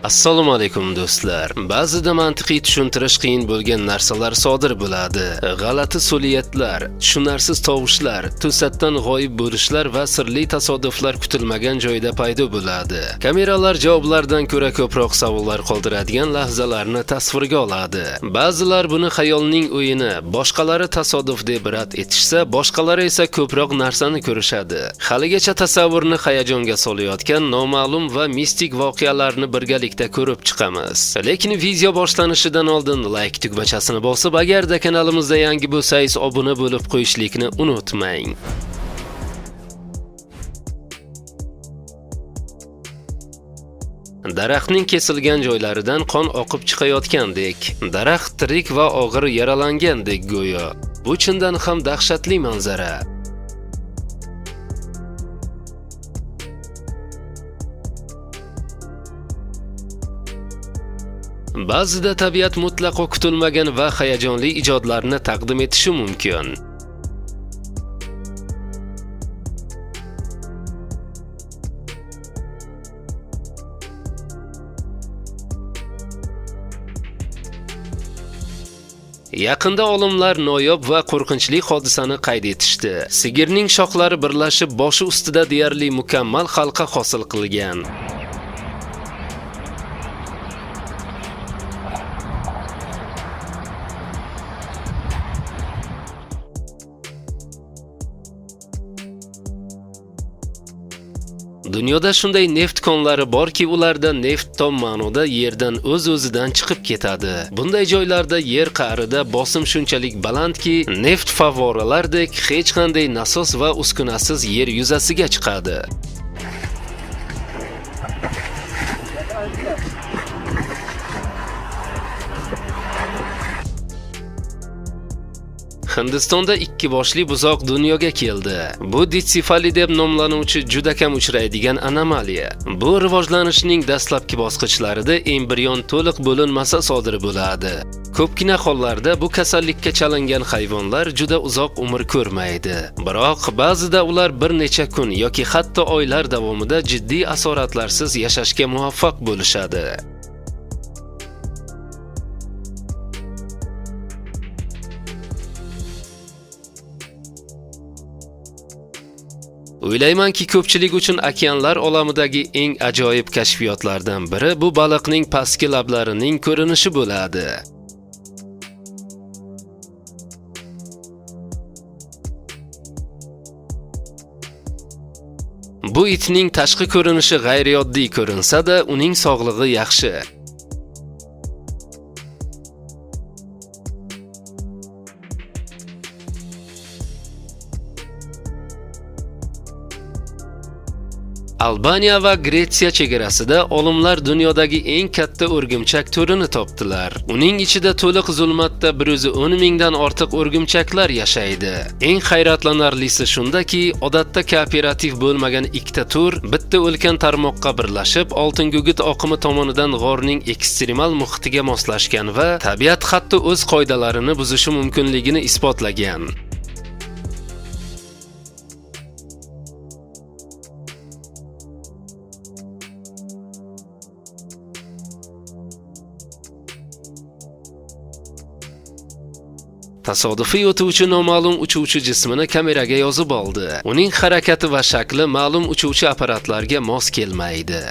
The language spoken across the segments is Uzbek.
Assalomu alaykum do'stlar. Ba'zida mantiqiy tushuntirish qiyin bo'lgan narsalar sodir bo'ladi. G'alati so'liyatlar, tushunarsiz tovushlar, to'satdan g'oyib bo'lishlar va sirli tasodiflar kutilmagan joyda paydo bo'ladi. Kameralar javoblardan ko'ra ko'proq savollar qoldiradigan lahzalarni tasvirga oladi. Ba'zilar buni xayolning o'yini, boshqalari tasodif deb rad etishsa, boshqalari esa ko'proq narsani ko'rishadi. Haligacha tasavvurni hayajonga solayotgan noma'lum va mistik voqealarni birgalikda ko'rib chiqamiz. Lekin video boshlanishidan oldin like tugmachasini bosib, agarda kanalimizda yangi bo'lsangiz, obuna bo'lib qo'yishlikni unutmang. Daraxtning kesilgan joylaridan qon oqib chiqayotgandek, daraxt tirik va og'ir yaralangandek go'yo. Bu chindan ham dahshatli manzara. Ba'zida tabiat mutlaqo kutilmagan va hayajonli ijodlarni taqdim etishi mumkin. Yaqinda olimlar noyob va qo'rqinchli hodisani qayd etishdi. Sigirning shoxlari birlashib, boshi ustida deyarli mukammal halqa hosil qilgan. Dunyoda shunday neft konlari borki, ularda neft tom ma'noda yerdan o'z-o'zidan chiqib ketadi. Bunday joylarda yer qa'rida bosim shunchalik balandki, neft favvoralardek hech qanday nasos va uskunasiz yer yuzasiga chiqadi. Hindistonda ikki boshli buzoq dunyoga keldi. Bu ditsefali deb nomlanuvchi juda kam uchraydigan anomaliya. Bu rivojlanishning dastlabki bosqichlarida embrion to'liq bo'linmasa sodir bo'ladi. Ko'pgina hollarda bu kasallikka chalingan hayvonlar juda uzoq umr ko'rmaydi. Biroq ba'zida ular bir necha kun yoki hatto oylar davomida jiddiy asoratlarsiz yashashga muvaffaq bo'lishadi. O'ylaymanki, ko'pchilik uchun okeanlar olamidagi eng ajoyib kashfiyotlardan biri bu baliqning pastki lablarining ko'rinishi bo'ladi. Bu itning tashqi ko'rinishi g'ayrioddiy ko'rinsa-da, uning sog'lig'i yaxshi. Albaniya va Gretsiya chegarasida olimlar dunyodagi eng katta o'rgimchak turini topdilar. Uning ichida to'liq zulmatda 110 mingdan ortiq o'rgimchaklar yashaydi. Eng hayratlanarlisi shundaki, odatda kooperativ bo'lmagan ikkita tur bitta ulkan tarmoqqa birlashib, oltingugurt oqimi tomonidan g'orning ekstremal muhitiga moslashgan va tabiat hatto o'z qoidalarini buzishi mumkinligini isbotlagan. Tasodifiy o'tuvchi noma'lum uchuvchi jismini kameraga yozib oldi. Uning harakati va shakli ma'lum uchuvchi apparatlarga mos kelmaydi.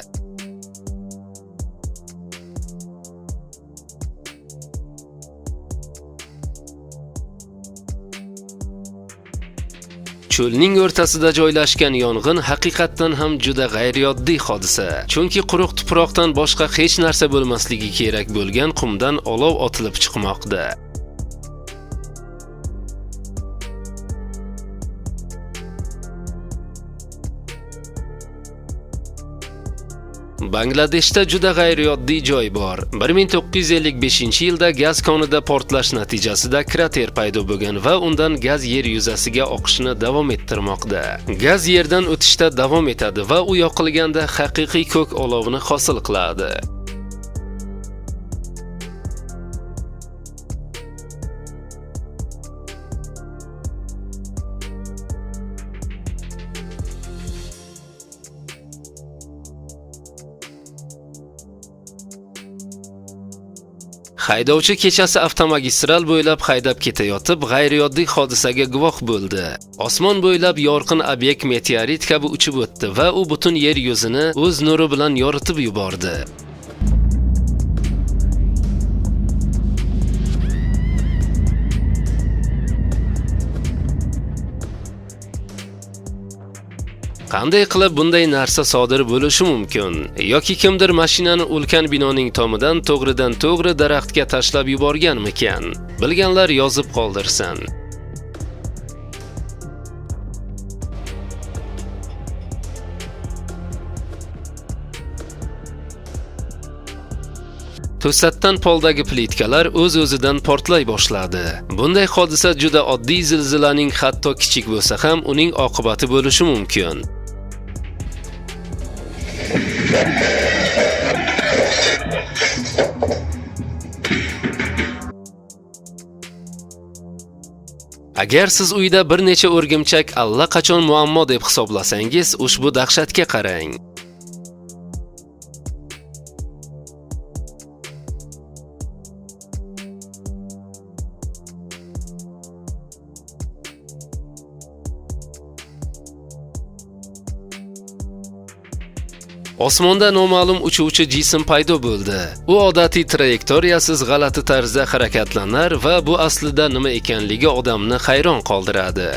Cho'lning o'rtasida joylashgan yong'in haqiqatdan ham juda g'ayrioddiy hodisa. Chunki quruq tuproqdan boshqa hech narsa bo'lmasligi kerak bo'lgan qumdan olov otilib chiqmoqda. Bangladeshda juda g'ayrioddiy joy bor. 1955-yilda gaz konida portlash natijasida krater paydo bo'lgan va undan gaz yer yuzasiga oqishni davom ettirmoqda. Gaz yerdan o'tishda davom etadi va u yoqilganda haqiqiy ko'k olovni hosil qiladi. Haydovchi kechasi avtomagistral bo'ylab haydab ketayotib, g'ayrioddiy hodisaga guvoh bo'ldi. Osmon bo'ylab yorqin obyekt meteorit kabi uchib o'tdi va u butun yer yuzini o'z nuri bilan yoritib yubordi. Qanday qilib bunday narsa sodir bo'lishi mumkin? Yoki kimdir mashinani ulkan binoning tomidan to'g'ridan to'g'ri daraxtga tashlab yuborganmikan? Bilganlar yozib qoldirsin. To'satdan poldagi plitkalar o'z-o'zidan portlay boshladi. Bunday hodisa juda oddiy zilzilaning hatto kichik bo'lsa ham uning oqibati bo'lishi mumkin. Agar siz uyda bir necha o'rgimchak allaqachon muammo deb hisoblasangiz, ushbu dahshatga qarang. Osmonda noma'lum uchuvchi jism paydo bo'ldi. U odatiy trayektoriyasiz g'alati tarzda harakatlanar va bu aslida nima ekanligi odamni hayron qoldiradi.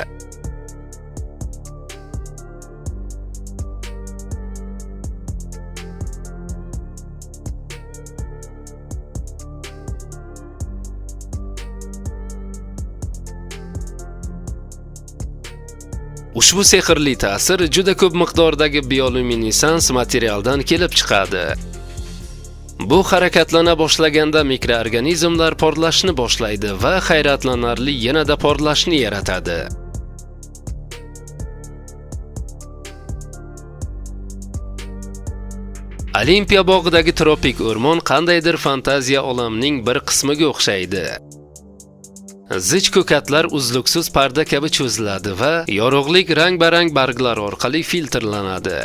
Ushbu sehrli ta'sir juda ko'p miqdordagi bioluminescens materialdan kelib chiqadi. Bu harakatlana boshlaganda mikroorganizmlar portlashni boshlaydi va hayratlanarli yanada portlashni yaratadi. Olimpiya bog'idagi tropik o'rmon qandaydir fantaziya olamining bir qismiga o'xshaydi. Zich ko'katlar uzluksiz parda kabi cho'ziladi va yorug'lik rang-barang barglar orqali filtrlanadi.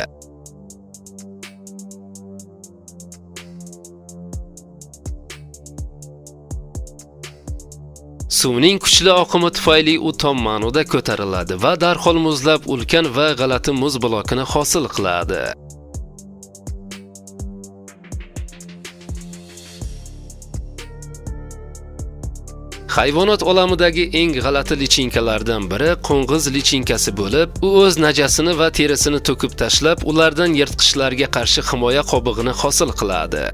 Suvning kuchli oqimi tufayli u tom ma'noda ko'tariladi va darhol muzlab ulkan va g'alati muz blokini hosil qiladi. Hayvonot olamidagi eng g'alati lichinkalardan biri qo'ng'iz lichinkasi bo'lib, u o'z najasini va terisini to'kib tashlab, ulardan yirtqichlarga qarshi himoya qobig'ini hosil qiladi.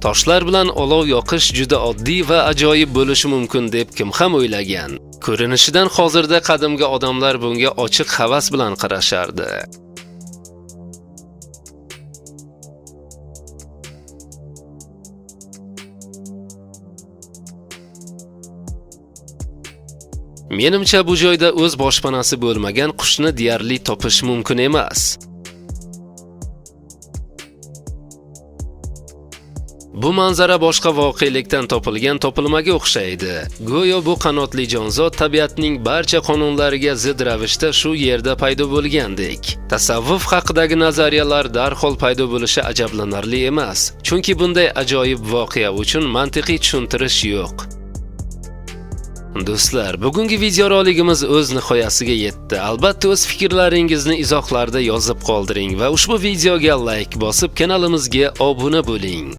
Toshlar bilan olov yoqish juda oddiy va ajoyib bo'lishi mumkin deb kim ham o'ylagan. Ko'rinishidan hozirda qadimgi odamlar bunga ochiq havas bilan qarashardi. Menimcha bu joyda o'z boshpanasi bo'lmagan qushni deyarli topish mumkin emas. Bu manzara boshqa voqelikdan topilgan topilmaga o'xshaydi. Go'yo bu qanotli jonzot tabiatning barcha qonunlariga zid ravishda shu yerda paydo bo'lgandek. Tasavvuf haqidagi nazariyalar darhol paydo bo'lishi ajablanarli emas, chunki bunday ajoyib voqea uchun mantiqiy tushuntirish yo'q. Do'stlar, bugungi videoroligimiz o'z nihoyasiga yetdi. Albatta o'z fikrlaringizni izohlarda yozib qoldiring va ushbu videoga like bosib kanalimizga obuna bo'ling.